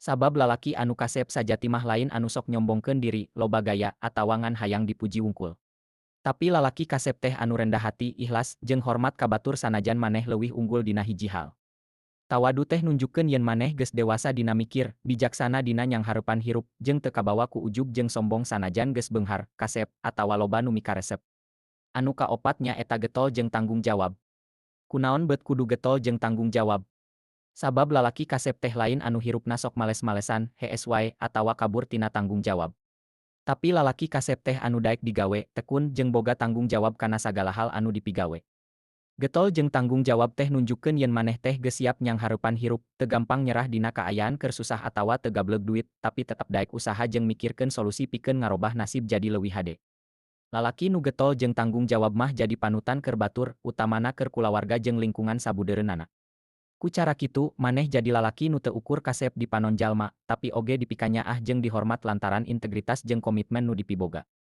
Sabab lalaki anu kasep sajati mah lain anu sok nyombongkeun diri, loba gaya, atawa ngan hayang dipuji wungkul. Tapi lalaki kasep teh anu rendah hati, ikhlas, jeung hormat ka batur sanajan maneh leuwih unggul dina hiji hal. Tawadu teh nunjukkeun yen maneh geus dewasa dina mikir, bijaksana dina nyanghareupan hirup, jeung teu kabawa ku ujub jeung sombong sanajan geus beunghar, kasep, atawa loba nu mikaresep. Anu kaopat nyaeta getol jeung tanggung jawab. Kunaon beut kudu getol jeung tanggung jawab? Sabab lalaki kasep teh lain anu hirupna sok males-malesan, hees wae, atawa kabur tina tanggung jawab. Tapi lalaki kasep teh anu daek digawe, tekun, jeung boga tanggung jawab kana sagala hal anu dipigawe. Getol jeung tanggung jawab teh nunjukkeun yen maneh teh geus siap nyanghareupan hirup, teu gampang nyerah dina kaayaan keur susah atawa teu gableg duit, tapi tetep daek usaha jeung mikirkeun solusi pikeun ngarobah nasib jadi leuwih hade. Lalaki nu getol jeung tanggung jawab mah jadi panutan keur batur, utamana keur kulawarga jeung lingkungan sabudeureunana. Ku cara kitu, maneh jadi lalaki nu teu ukur kasep di panon jalma, tapi oge dipikanyaah jeung dihormat lantaran integritas jeung komitmen nu dipiboga.